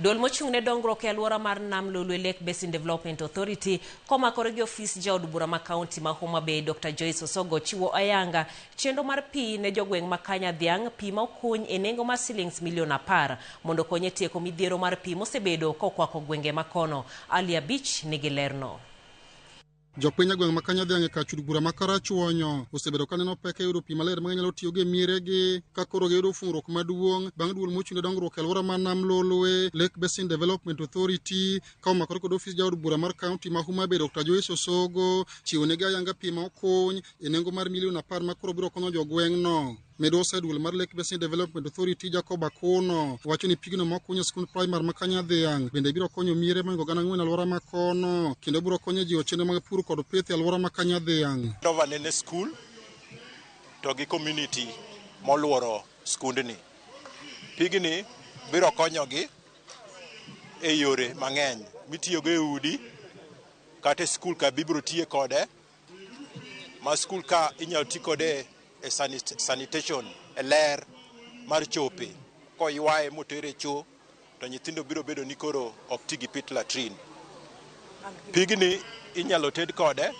Duol mochung' ne dongruok e alwora mar Nam Lolwe Lake Basin Development Authority komakore gi ofis jaod bura ma kaunti ma Homa Bay Dr. Joyce Osogo chiwo ayanga chenro mar pi ne jogweng' ma Kanyadhiang' pi ma okuny e nengo mar silings milion 10 mondo okonye tieko midhiero mar pi mosebedo kokwako gwenge makono. Ali Abich nigi lerno. Jopiny e gweng' ma Kanyadhiang' e kar chud bura ma Karachuonyo osebedo ka neno pek e yudo pi maler ma ginyalo tiyogo e mieregi ka koro giyudo fungruok maduong' bang' duol mochung' ne dongruok e alwora mar Nam Lolwe Lake Basin Development Authority ka omakore kod ofis jaod bura mar kaunti ma Homa Bay Dr. Joyce Osogo chiwo negi ayanga pi ma okuny e nengo mar milion 10 ma koro biro konyo jogweng'no. Midusa e duol mar Lake Basin Development Authority Jacob Akuno wacho ni pigno ma okuny e skund primar ma Kanyadhiang' bende biro konyo miere mohingo 4,000 alwora ma kono kendo biro konyo e jiwo chenro mag pur kod pith e alwora ma Kanyadhiang'. Dover nene skul to gi community moluoro skundni. Pigni biro konyogi e yore mang'eny mitiyogo e udi kata e skul ka bibiro tiye kode ma skul ka inyalo ti kode e sanitation e ler mar chope koywaye motere e cho to nyithindo biro bedo ni koro ok ti gi pit latrine. Pigni inyalo ted kode,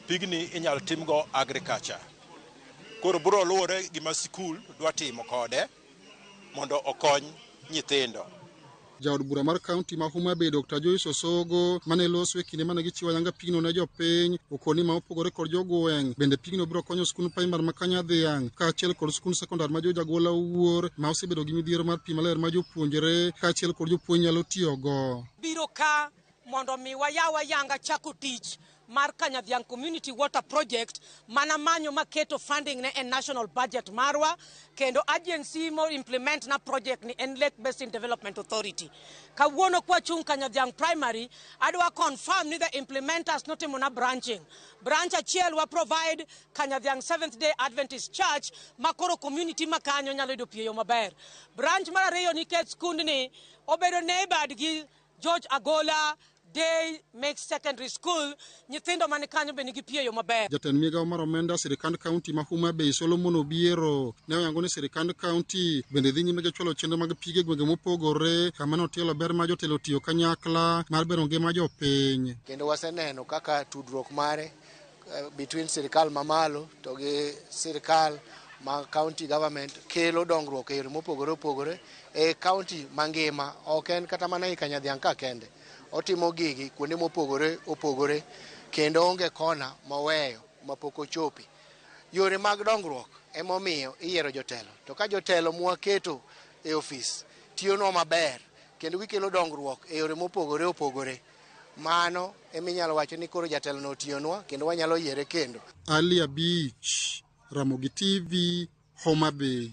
pigni inyalo timgo agriculture. Koro biro luwore gima sikul dwa timo kode mondo okony nyithindo. Jaod bura mar kaunti ma Homa Bay Dr. Joyce Osogo mane loso e kinde mane gichiwo ayanga pigno ne jopiny okoni ma opogore kod jogweng' bende pigno biro konyo skund primar ma Kanyadhiang' kaachiel kod skund sekondar ma Jojagola Owuor ma osebedo gi midhiero mar pi maler ma jopuonjre kaachiel kod jopuonj nyalo tiyogo. Biro ka mondo mi wayaw ayanga chako tich mar Kanyadhiang' Community Water Project mana manyo maketo funding ne e national budget marwa kendo agency mo implement na project ni en Lake Basin Development Authority. Kawuono kwachung' Kanyadhiang' Primary adwa confirm ni the implementers notimo na branching. Branch achiel wa provide Kanyadhiang' Seventh Day Adventist Church ma koro community ma kanyo nyalo yudo pi e yo maber. Branch mar ariyo nikech skundni obedo neighbored gi George Agola Day Mixed Secondary School, nyithindo man kanyo be nigi pi e yo maber. Jatend migawo mar omenda sirikand kaunti ma Homa Bay Solomon Obiero ne oyango ni sirikand kaunti bende dhi nyime gi chwalo chenro mag pige e gwenge mopogore kama notielo ber ma jotelo tiyo kanyakla mar bero ngima jopiny. Kendo waseneno kaka tudruok mare between sirikal mamalo to gi sirikal ma county government kelo dongruok e yore mopogore opogore e county mangima, ok en kata mana e Kanyadhiang' ka kende. Otimo gigi kuonde mopogore opogore kendo onge kona moweyo mapok ochope. Yore mag dongruok emomiyo iyiero jotelo, to ka jotelo mwaketo e ofis tiyonwa maber kendo gikelo dongruok e yore mopogore opogore, mano eminyalo wacho ni koro jatelono otiyonwa kendo wanyalo yiere kendo. Ali Abich, Ramogi TV, Homa Bay.